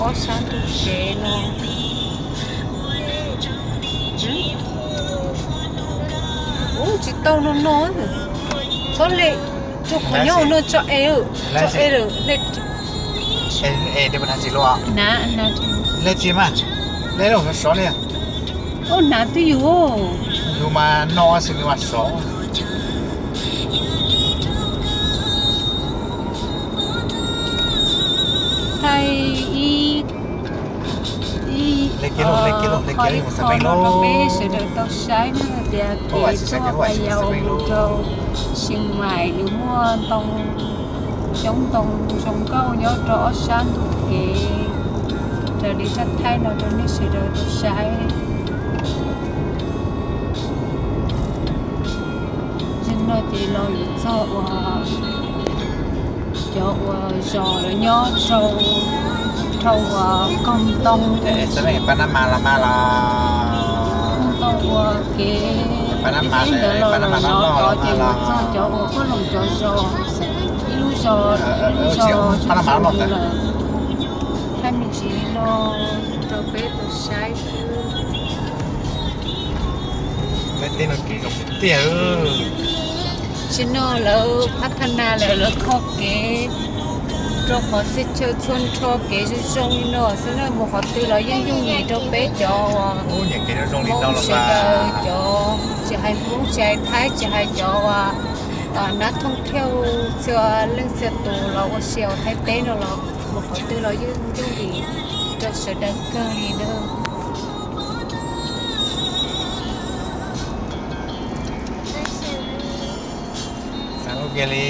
Ob sab ntug kev no. Ub, tsis tau no no. Txhob le, tso qhov nyob no tso es, tso es lawm. Le tsis mas, le los sov sov li. Ub, hnav twb yus, yus mas no xwb nws mas sov. Thaij ib, ib, qhov no rau peb sawv daws tau saib na, hais tias kev tuaj Pais Yaus mus rau Xeev Maim nws muaj ntoo, xyoob ntoo zoo nkauj nyob rau ob sab ntug kev. Raws li thaij thaij no rau nej sawv daws tau saib. Zaum no ces los yuav txog uas cov uas zos lawv nyob rau, rau uas koog ntoo, koog ntoo uas kev ib ntawd los los no tod ces yuav txog cov uas Paj Loos cov zos, ib lub zos, ib lub zos tsis tshua lawm. Thaij me ntsis li no rau peb tau saib xwb. Peb teb no kev zoo tiag. Tsis no lawv phab thab nas lawm, lawv qhov kev rau qhov txhia chaw txhua nrho kev zoo zoo li no xwb na, mus qhov twg los yeej yooj yim rau peb cov uas Hmoob sawv daws, cov tsis hais Hmoob tsis hais Thaib tsis hais cov uas nab thooj thiab txhua leej txhua tus los ua si hauv Thaib teb no los mus qhov twg los yeej yooj yim rau sawv daws kawg li na. Xav ua ke li.